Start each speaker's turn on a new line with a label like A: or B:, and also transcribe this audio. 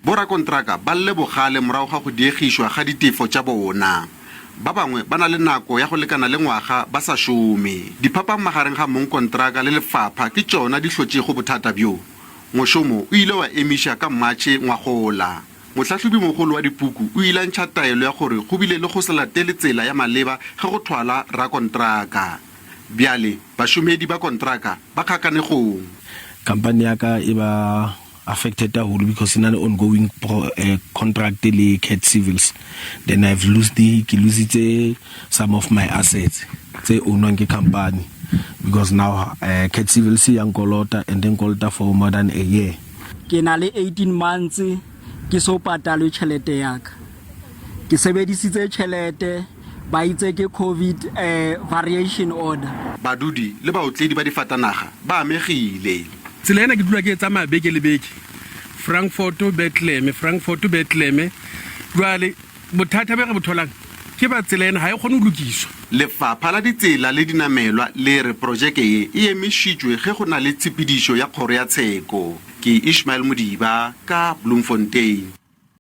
A: Borakontraka ba lle bogale morago ga go diegišwa ga ditefo tša bona. Ba bangwe ba na le nako ya go lekana le ngwaga ba sa šome. Diphapang magareng ga mongkontraka le lefapha ke tšona di hlotšego bothata bjo. Mošomo o ile wa emiša ka Matšhe ngwagola. Mohlahlobimogolo wa dipuku o ile a ntšha taelo ya gore go bile le go se latele tsela ya maleba ge go thwala rakontraka. Bjale bašomedi ba kontraka ba kgakanegong.
B: Company ya ka e ba affected haholo because e na le ongoing pro, eh, contract le Cat Civils. Then I've lost the, ke lositse some of my assets tse ownwang ke company because now eh, Cat Civils ya nkolota and nkolota for more than a year.
C: Ke na le 18 months ke so patalwe tšhelete ya ka. Ke sebedisitse tšhelete ba itse ke covid eh, variation order.
A: Badudi le baotledi ba difatanaga ba amegile.
D: Tsela ena ke dula ke e tsamaya beke le beke, Frankfort, Bethlehem, Frankfort, Bethlehem. Jwale bothata be re bo tholang ke ba tsela ena ga e kgone go lokiswa.
A: Lefapha la Ditsela le Dinamelwa le re projeke ye e emišitšwe ge go na le tshepedišo ya kgoro ya tsheko. Ke Ishmael Modiba ka Bloemfontein.